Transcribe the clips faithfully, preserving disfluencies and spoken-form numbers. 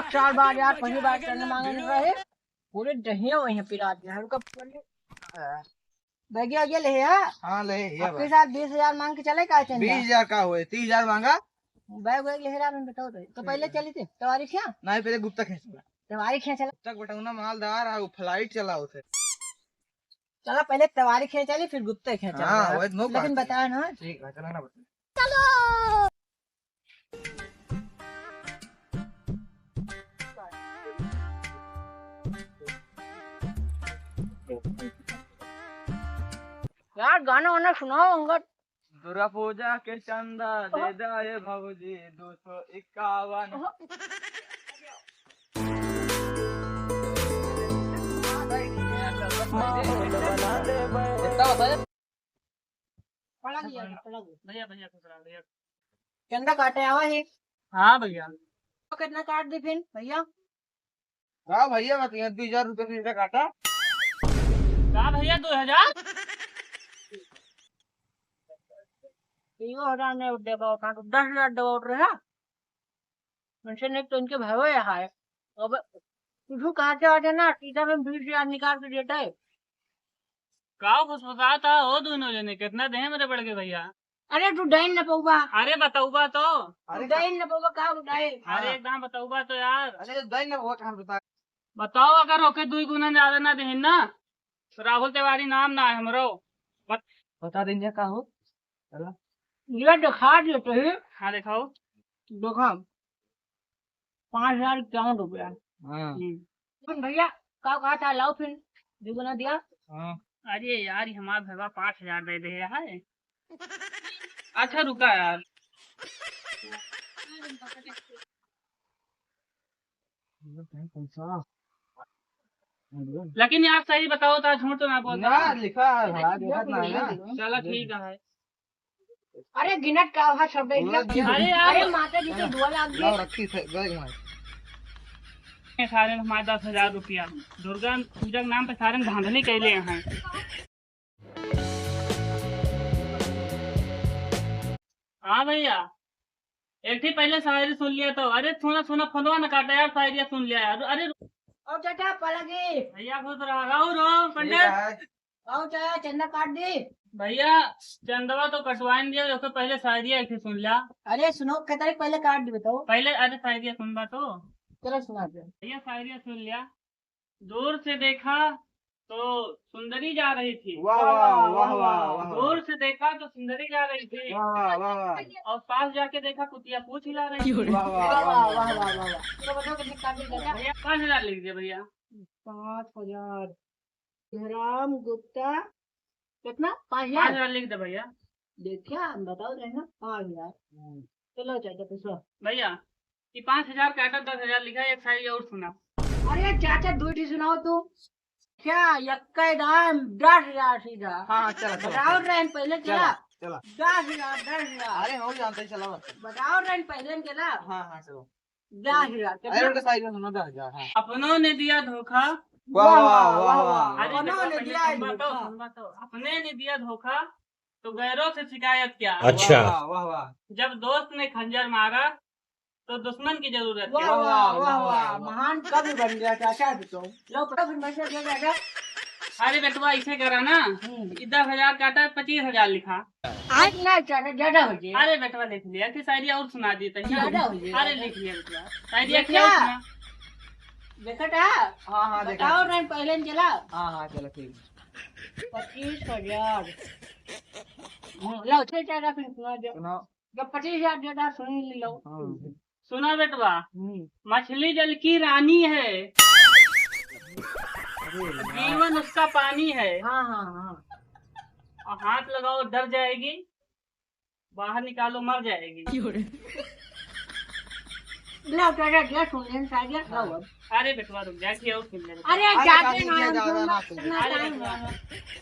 चार बार यार, पहली बार चंदा मांगे रहे, पूरे दहिया वहीं पिला दिया। रुका, बैगिया, बैगिया ले है? हाँ, ले है, ये आपके भाई। साथ बीस हजार मांग के चले का चंदा? बीस हजार का होए, तीस हजार मांगा। बैग वैग ले रहा, मैं बताओ तो। तो पहले चली थे, तवारी खिया? नहीं, पहले गुप्ता खींच ला। तवारी खिया चला। गुप्ता बटौना मालदार है, वो फ्लाइट चला उसे। चला, पहले तवारी खिया चली, फिर गुप्ता खिया चला। हाँ, वही तो लेकिन बात है। बताया ना। ठीक है, चला ना बता। चलो। यार, गाना वाना सुनाओ, अंगद। दुर्गा पूजा के चंदा दे हाँ। दे भौजी, दो सौ इक्यावन। हाँ। कितना होता है? पड़ा गया, पड़ा गया। भैया, भैया, खुश रहो, भैया। चंदा काटे आवा है। हाँ भैया। तो कितना काट दी फिर भैया? का भैया, मैं तो यहाँ दो हजार रुपये में इनका काटा। का भैया, दो हजार? तीनों हजार नहीं देबा, उठा तो दस हजार देबा उठ रहा। उनसे नहीं तो इनके भावे यहाँ है। अब कुछ कहा से आ जाना, सीधा में बीस हजार निकाल के देता है। का फुसफुसात हो दोनों जने? कितना देहे मेरे बड़के भैया? अरे तू डाइन न पौबा। अरे बतौबा तो। तू अरे डाइन न पौबा, का तू डाइन? अरे हाँ। एकदम बतौबा तो यार। अरे डाइन न पौबा, कहाँ बता? बताओ, अगर ओके दुई गुना ज्यादा ना देहिन ना, तो राहुल तिवारी नाम ना है हमरो। बत- बता देंगे का हो? चला। ये दिखा देते हैं। हाँ, दिखाओ। देखो, पाँच हजार इक्यावन रुपया। हाँ। हम्म। सुन भैया, का कहा था, लाओ फिर, दुगुना दिया। हाँ। अरे यार, ये हमार भैया पाँच हजार दे दे है। अच्छा, रुका यार। लेकिन यार, सही बताओ तो, झूठ तो ना बोलता। ना, लिखा है, भला देखत ना है ना। चला, ठीक है। अरे गिनत का वहाँ सब दे दिया। अरे यार। अरे माता जी के दुआ लाग गई। लाओ, रखी थे, बैग में। ये सारे हमारे दस हजार रुपया दुर्गा पूजा के नाम पे सारे धांधली कैले हैं। हाँ भैया, एक ठी पहले शायरी सुन लिया तो। अरे सुना, सुना, फोनवा न काटा यार, शायरिया सुन लिया यार। अरे ओ चाचा, पलगी। भैया खुश रहा। राहु रो, पंडित। आओ चाचा, चंदा काट दी। भैया, चंदवा तो कटवाइन दिया, ओके पहले शायरिया एक ठी सुन लिया। अरे सुनो, के तारीख पहले काट दी बताओ। पहले, अरे शायरिया सुनबा तो। चलो सुना दे। भैया, शायरिया सुन लिया। दूर से देखा तो सुंदरी जा रही थी। वाह, वाह, वाह, वाह, वाह। दूर से देखा तो सुंदरी जा रही थी। वाह, वाह, वाह। और पास जाके देखा, कुतिया पूँछ हिला रही थी। वाह, वाह, वाह, वाह, वाह। तो बताओ कितने काट दी चाचा? भैया, पाँच हजार लिख दिया भैया। पाँच हजार। राम गुप्ता, कितना? पाँच हजार? पाँच हजार लिख दे भैया। देखिया, हम बताओ रहे ना, पाँच हजार। हम्म। चलो चाचा, पूछो। भैया, ये पाँच हजार काटा, दस हजार लिखा, एक शायरी और सुना। अरे चाचा, दो ठी सुनाओ तू। क्या, यक्का दाम दस हजार सीधा। हाँ, हाँ, चला, चला, बताओ चला। रहे पहले चला, चला। चला। दस हजार, दस हजार। अरे, हम जानते हैं, चला बस। बताओ रहे पहले चला। हाँ, हाँ, चलो। दस हजार, अरे, कितना? उनका शायरी सुना, दस हजार, हाँ। अपनों ने दिया धोखा। वाह, वाह, वाह, वाह। अरे, अपनों ने दिया धोखा। सुनबा तो, सुनबा तो। अपने ने दिया धोखा, तो गैरों से शिकायत क्या? अच्छा। वाह, वाह, वाह। जब दोस्त ने खंजर मारा, तो दुश्मन की जरूरत क्या? वाह, वाह, वाह, वाह, वाह। महान कवि बन गया चाचा तू तो। लो, पकड़ो फिर मैसेज दे दे। अरे बेटवा, इसे करा ना, हम्म। कि दस हजार काटा, पच्चीस हजार लिखा। आज ना चाचा, ज्यादा हो जाए। अरे बेटवा, लिख लिया कि शायरी और सुना दी तनी। ज्यादा हो जाए। अरे लिख लिया बेटवा, शायरी लिख क्या लिया। सुना। देखा था? हाँ, हाँ, देखा बताओ था। ना, पहले न चला। हाँ, हाँ, चलो, ठीक। पच्चीस हजार। हम्म, लो, छह चार फिर सुना दे। सुनाओ। जब पच्चीस हजार देता, सुन ही लो। हाँ। सुना बेटवा, हम्म। मछली जल की रानी है, अरे यार। जीवन उसका पानी है। हाँ, हाँ, हाँ। और हाथ लगाओ, डर जाएगी, बाहर निकालो, मर जाएगी। क्यों रे? लो, तो अरे, अगला सुन लेन, साजिया, हाँ। गाओ अब। अरे बेटवा, रुक जा, एक और सुन ले। अरे, अरे, जाते काकी, ना, ये हम ज्यादा सुन ना लो, सुन। इतना अरे टाइम बेटवा, हुआ।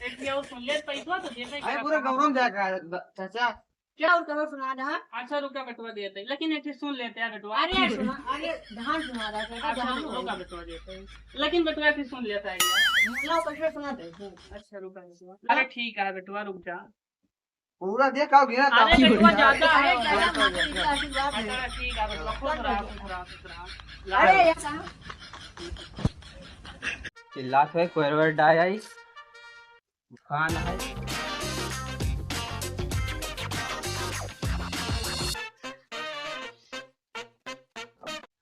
एक और सुन ले, पैसवा तो देते अरे, पूरा गौरव जाएगा, चाचा। क्या और कवर सुना रहा? अच्छा, रुका बेटवा, देते हैं। लेकिन एक चीज सुन लेते हैं बेटवा। अरे, सुना, अरे, ध्यान सुना रहा है, अच्छा, ध्यान रुका हो। बेटवा, देते हैं। लेकिन बेटवा, एक चीज सुन लेता है यार। ला, पैसा सुना दे। अच्छा, रुका बेटवा। अरे, ठीक है बेटवा, रुक जा। पूरा देख आओ, गिना अरे, था। बेटवा ज्यादा है, अरे, ज्यादा माता जी का आशीर्वाद है। अच्छा, ठीक है, बेटवा, खुश रहा, खुश रहा, खुश रहा। अरे, यार। चिल्लात है, कोई वर डाय आई। दुकान है।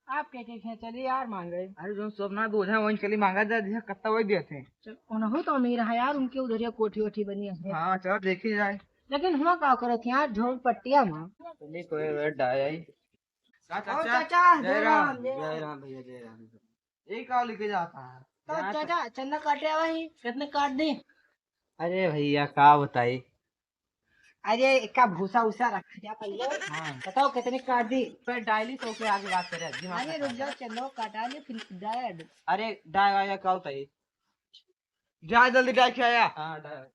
आप क्या क्या खेचली यार मांगे? अरे, जो सोमनाथ ओझा वहीं चली मांगा जा, दिया कत्ता वही दिया थे। चल, उनहु तो अमीर है यार, उनके उधर ये कोठी वोठी बनी है। हाँ, चलो देखी जाए। लेकिन हुआ का करत यार, झोपड़पट्टिया में। चलिए, कोई वर डाय आई। का और चाचा? चाचा, जय जय राम, राम, जय जय राम। राम भैया, जय राम। ये का लेके जाता है? तो यहाँ से चाचा, चंदा काटे आवा ही, कितने काट दी? अरे भैया, का बताई? अरे, एका भूसा उसा रख दिया पहले। हाँ। बताओ, कितने काट दी? फिर डायली तो के आगे बात करे, दिमाग अरे, खराब रुक जाओ, है। चलो, काटा ले, फिर डाय। अरे, डाय वाय का होता है? जा, जल्दी डाय के आया। हाँ, डाय।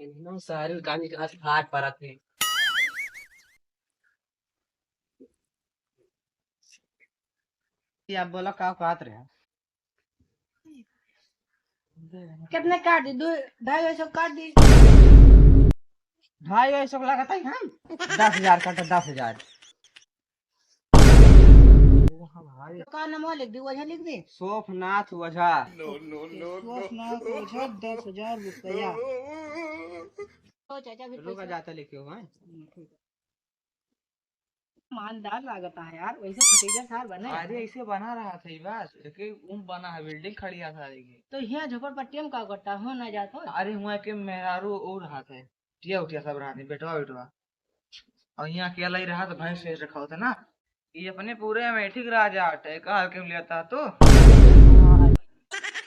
इन्हों सारे गाली का फाट परत है। ये आप बोला, का कहत रहे? कितने काट दी? दो, ढाई सौ काट दी। ढाई सौ लागत है हम? दस हजार काटो, दस हजार। का नाम लिख दी, ओझा लिख दी? सोमनाथ ओझा। सोमनाथ ओझा, दस हजार रुपया। तो चाचा फिर रुका, पैसा जाता लेके हो, हैं? हम्म, ठीक है। मालदार लागत है यार, वैसे फटीचर सार बने अरे, हैं। ऐसे बना रहा था ये बस, एक एक रूम बना है, बिल्डिंग खड़ी है सारी की। तो यहाँ झोपड़पट्टी में का करता हो ना जात हो? अरे, हुआ के मेहरारू और रहा था, टिया उटिया सब रहा था, बेटवा बेटवा। और यहाँ अकेला ही रहा तो भैंस वैंस रखा होता ना। ये अपने पूरे अमेठी के राजा आटे, का हल्के में लेता तो।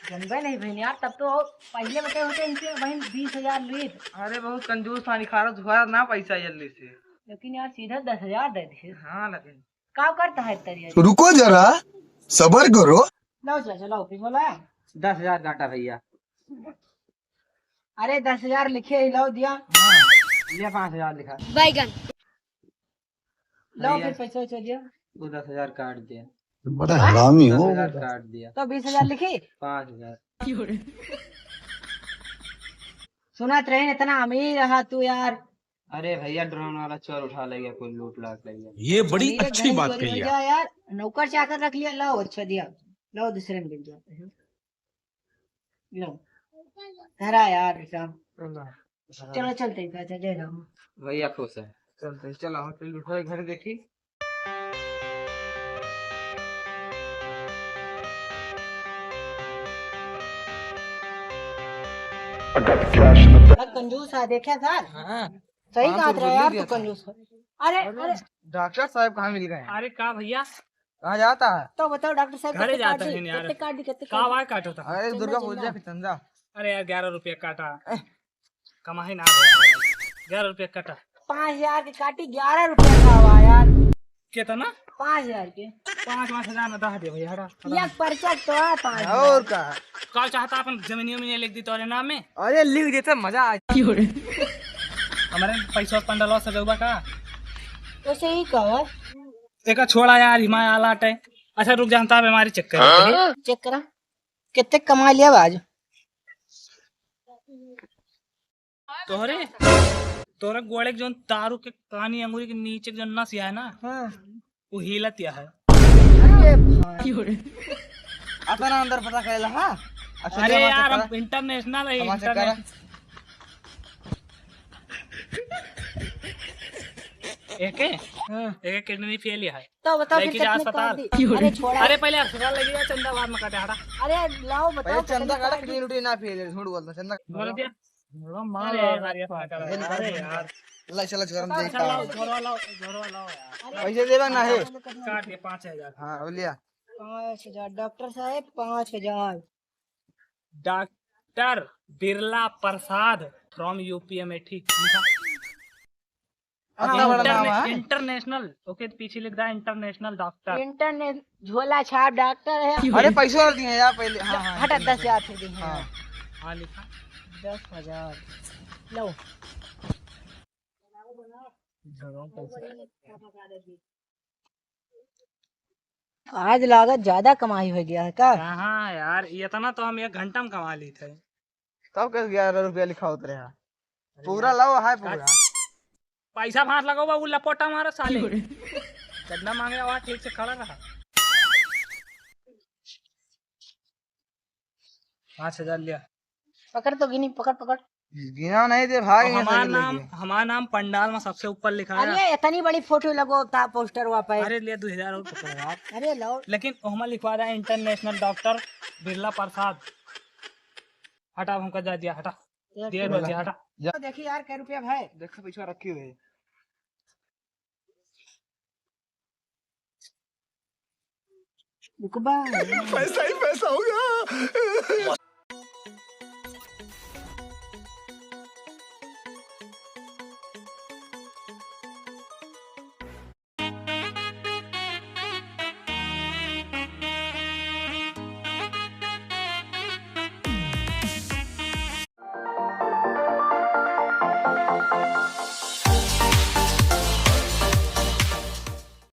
जनबे नहीं भइनी यार, तब तो पहले बते होते इनसे वहीं बीस हजार लीत। अरे बहुत कंजूस था, निखारा धुआरा ना पैसा जल्दी से। लेकिन यार सीधा दस हजार दे दिए। हाँ लेकिन का करता है तरिया? रुको जरा, सबर करो। लाओ चाचा, लाओ, फिर बोला। दस हजार काटा भैया। अरे दस हजार लिखे ही, लाओ दिया। हाँ, ये पाँच हजार लिखा। बैगन। लाओ भैया, फिर पैसा वैसा दिया। वो दस हजार काट दिया। बड़ा हरामी हो। दस हजार काट दिया। तो बीस हजार लिखी? पाँच हजार। सुनत रहे इतना अमीर रहा तू यार। अरे भैया, ड्रोन वाला चोर उठा ले गया, कोई लूट लाट ले गया। ये बड़ी अमीर अच्छी घनी बात चोरी कही हो आप। जा यार, नौकर चाकर रख लिया, लाओ अच्छा दिया, लाओ दूसरे में मिल जाते हैं। लो, धरा यार हिसाब। चलो, चलते हैं, चाचा, जय राम। भैया खुश है। चलते हैं, चलो, हम चल उठो, घर देखी। बड़ा कंजूस है, देखे सर? हाँ। सही हाँ, कहा तो रहा यार, बोलिए तू था। कंजूस है। अरे, अरे, अरे। डॉक्टर साहब कहाँ मिल गए हैं? अरे का भैया? कहाँ जाता है? तो बताओ डॉक्टर साहब, घरे कितने जाता काट दी? है यार। कितने काट दी? कितने का काट दी? वार काटो था? अरे चंदा, दुर्गा चंदा। पूजा के चंदा। अरे यार, ग्यारह रुपया काटा। एह। कमाई ना हो। ग्यारह रुपया काटा। पाँच हजार के काटी, ग्यारह रुपया का हुआ यार। कितना? पाँच हजार के। पाँच, पाँच हजार ना, दह दे भैया, हटा, हटा। एक पर्चा तो है पाँच हजार। और का? का चाहता अपन जमीनियों में लिख दी तोरे नाम में? अरे लिख देते, मजा आ। क्यों रे? हमारे पैसा पंडलवा सजौबा का? वैसे ही कहो। एका छोड़ा यार, हिमाय आला अटे। अच्छा रुक जा, हम तार बीमारी चेक कर लेते हैं। चेक करा। कितने कमा लिया बा आज? तोहरे, तोहरा गोड़े के जौन तारू के कानी अंगुरी के नीचे के जौन नस है ना, हाँ। वो हिलत या है। अरे भाई। अतना अंदर पता कैला, हाँ? अच्छा, अरे जमा यार, चक्कर। हम इंटरनेशनल है, हमारा चक्कर। इंटरनेशनल। एके? हाँ। एके किडनी फेल है। तो बताओ फिर लेके जा कितने अस्पताल। काट दी? अरे छोड़ा। अरे पहले अस्पताल लेके जा, चंदा बाद में काटे, हटा। अरे लाओ बताओ पहले चंदा कितने काटा, काट दी? किडनी उडनी ना फेल है, झूठ बोलता, चंदा। बोल दिया। अरे यार, ये क्या कर रहा है? अरे यार। ला, चला, चला, हम अच्छा, देखता लाओ, हूँ। झोरवा लाओ, झोरवा लाओ यार। अरे पैसे देबा ना है? काट दिया पाँच हजार। हाँ, बोलिया। पाँच हजार, डॉक्टर साहब, पाँच हजार। डॉक्टर बिरला प्रसाद from यूपी अमेठी। लिखा। अतना बड़ा नाम है? इंटरनेशनल, ओके, पीछे लिख दा इंटरनेशनल डॉक्टर। इंटरनेशनल झोला छाप डॉक्टर है। अरे पैसा वाला दिए यार पहले। हाँ, हाँ, हटा, इंटरनेशनल। दस हजार फिर दिए। हाँ। हाँ, लिखा। दस हजार। लो। आज लागत ज्यादा कमाई हो गया है का? हाँ यार, इतना तो हम एक घंटा में कमा ली थे। तब के ग्यारह रुपया लिखावत रहा। अरे पूरा यार, लाओ, है का पूरा। पैसा भात लगाओ बा, उ लपोटा मारा साले। कितना मांगे, वहाँ ठीक से खड़ा रहा। पाँच हजार लिया। पकड़ तो गिनी, पकड़, पकड़। गिना नहीं दे भाई, और ये हमार सही नाम, लगे। हमार नाम पंडाल में सबसे ऊपर लिखा है। अरे, इतनी बड़ी फोटो लगो था पोस्टर वहाँ पे। अरे, ले दो हजार और पकड़ो आप। अरे, लो। लेकिन ओहमा लिखवा रहा है इंटरनेशनल डॉक्टर बिरला प्रसाद। हटा, हमका जा दिया, हटा। एक देर हो गया, हटा। जा। तो देखी यार, कै रुपया भाई? देखो, पीछे रखी हुई है। रुकबा। पैसा ही पैसा होगा।